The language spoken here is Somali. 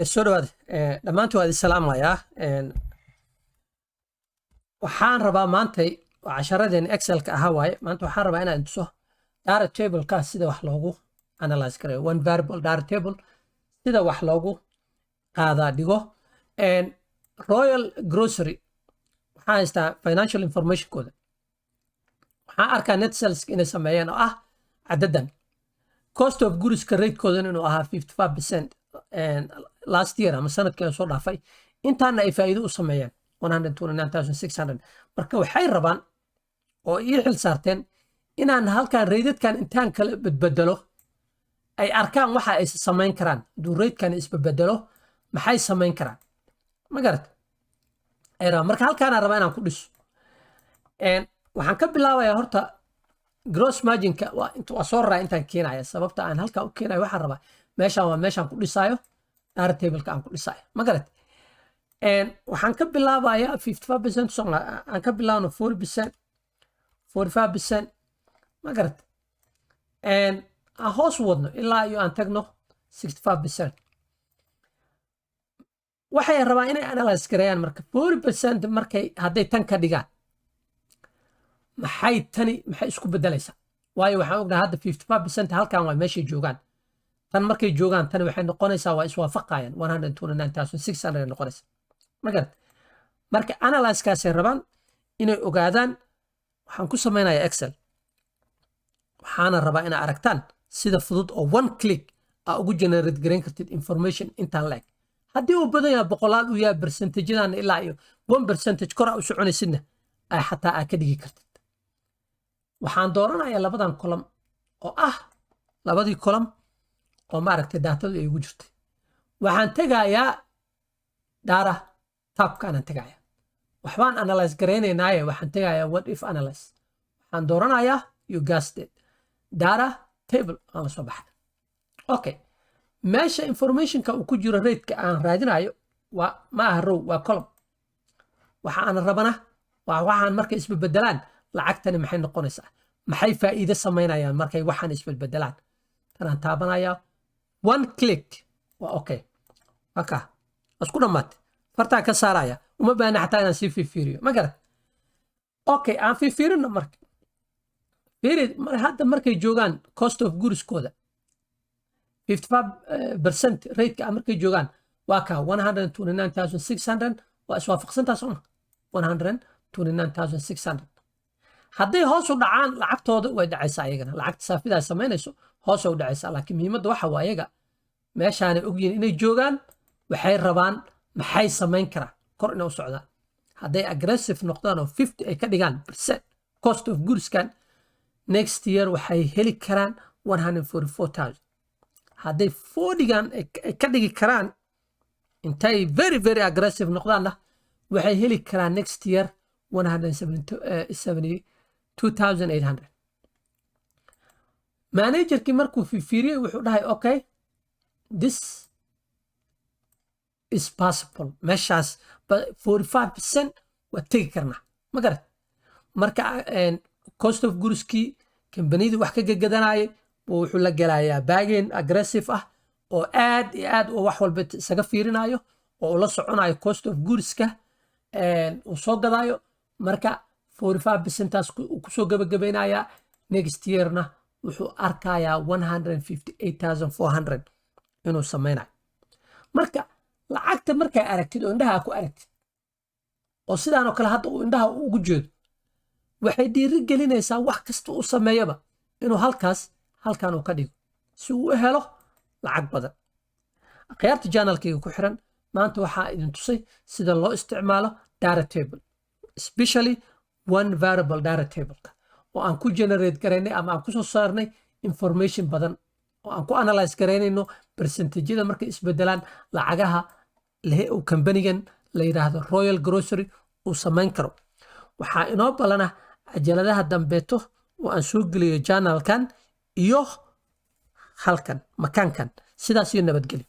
Soo dhawaad dhammaantiin, waa idin salaamayaa. Waxaan rabaa maantay, waa casharadeen Excelka ahaa waaye. Maanta waxaan rabaa inaan tuso data tableka sida wax loogu analyze karayo, one variable data table sida wax loogu qaadaa dhigo. Royal Grocery waxaan haystaa financial informationkooda. Waxaan arkaa net sales inay sameeyeen oo ah cadadan, cost of goodska ratekoodan inuu ahaa 55% last year ama sanadkii soo dhaafay, intaana ay faa'iido u sameeyeen 129,600. Marka waxay rabaan oo ii xil saarteen inaan halkan rateadkan intaan kala bedbedelo ay arkaan waxa ay samayn karaan. Hadduu ratekan isbedbedelo, maxay samayn karaan? Ma garat ay rabaan. Marka halkaanaan rabaa inaan ku dhiso. Waxaan ka bilaabayaa horta gross marginka. Waa inta waa soo raraa intaan keenaya. Sababta aan halkaa u keenayo, waxaan rabaa meeshaan waa meeshaan ku dhisaayo data tableka aan ku dhisaayo. Ma garat? Waxaan ka bilaabayaa 55%, aan ka bilaabno 40%, 45%. Ma garat? Aan hoos wadno ilaa iyo aan tagno 65%. Waxay rabaan inay analyze gareeyaan marka 40% markay hadday tan ka dhigaan, maxay tani, maxay isku bedelaysaa? Waayo, waxaan ognahay hadda 55% halkan waa meeshay joogaan. Tan markay joogaan, tani waxay noqonaysaa, waa iswaafaqayaan, 129,600 noqonaysa. Ma garat? Marka analyzekaasay rabaan inay ogaadaan. Waxaan ku samaynayaa Excel, waxaana rabaa inay aragtaan sida fudud oo one click aa ugu generate garayn kartid information intaan la eg. Haddii uu badan yahay, boqolaal uu yahay, percentagedan ilaa iyo 1% kor aa u soconaysidna ay xataa aa ka dhigi kartid. Waxaan dooranayaa labadan column oo ah labadii column oo maaragtay datadu ay ugu jirtay. Waxaan tegayaa data tabkaanaan tegaya. Waxbaan analyze garaynaynaaye, waxaan tegayaa what if analyze. Waxaan dooranayaa, you guessed it, data table aan la soo baxay. Okay, meesha informationka uu ku jiro rateka aan raadinayo waa ma aha row, waa column. Waxa aan rabana waa waxaan markay isbebedelaan lacagtani maxay noqonaysaa, maxay faa'iido samaynayaan markay waxaan isbedbedelaan. Tanaan taabanayaa, one click waa okay. Waka isku dhammaatay, fartaa ka saaraya. Uma baahna xataa inaan sii fiifiiriyo. Ma garat? Okay, aan fiifiirino. Marka fiiri, hadda markay joogaan cost of goodskooda 55% rateka markay joogaan, waa ka 129,600. Waa iswaafaqsantaa sooma? 129,600. Hadday hoos u dhacaan, lacagtooda way dhacaysaa ayagana. Lacagta saafida ay samaynayso hoos u dhacaysaa, laakiin muhiimadda waxa waa ayaga meeshaanay ogyihiin inay joogaan. Waxay rabaan maxay samayn karaan kor inay u socdaan. Hadday aggressive noqdaan oo 50 ay ka dhigaan percent cost of goodskan, next year waxay heli karaan 144,000. Hadday 40gan ay ka dhigi karaan, intay very very aggressive noqdaanna, waxay heli karaan next year 172,800. Managerkii markuu fiiriyey wuxuu dhahay, "Okay, this is possible." Meeshaas 45% waa tegi karnaa. Ma garat? Marka cost of goodskii kambaniyadii wax ka gagadanayay wuxuu la gelayaa bargain aggressive ah oo aad iyo aad oo wax walba isaga fiirinayo oo ula soconayo cost of goodska uu soo gadaayo. Marka 45 percentaas kusoo gabagabaynayaa. Next yearna wuxuu arkayaa 158,400 inuu samaynayo. Marka lacagta markaa aragtid oo indhaha ku aragtid oo sidaan oo kale hadda uu indhaha ugu jeedo, waxay dhiiri gelinaysaa wax kasta uu sameeyaba inuu halkaas halkan uu ka dhigo si uu u helo lacag badan. Akhyaarta channelkayga ku xiran, maanta waxaa idin tusay sida loo isticmaalo data table, especially one variable data tableka, oo aan ku generate garaynay ama aan kusoo saarnay information badan oo aan ku analyze garaynayno percentageyada markay isbedelaan lacagaha uu kambanigan la yidhaahdo Royal Grocery uu samayn karo. Waxaa inoo ballana cajaladaha dambeeto oo aan soo geliyo channelkan iyo halkan makaankan. Sidaas iyo nabadgelyo.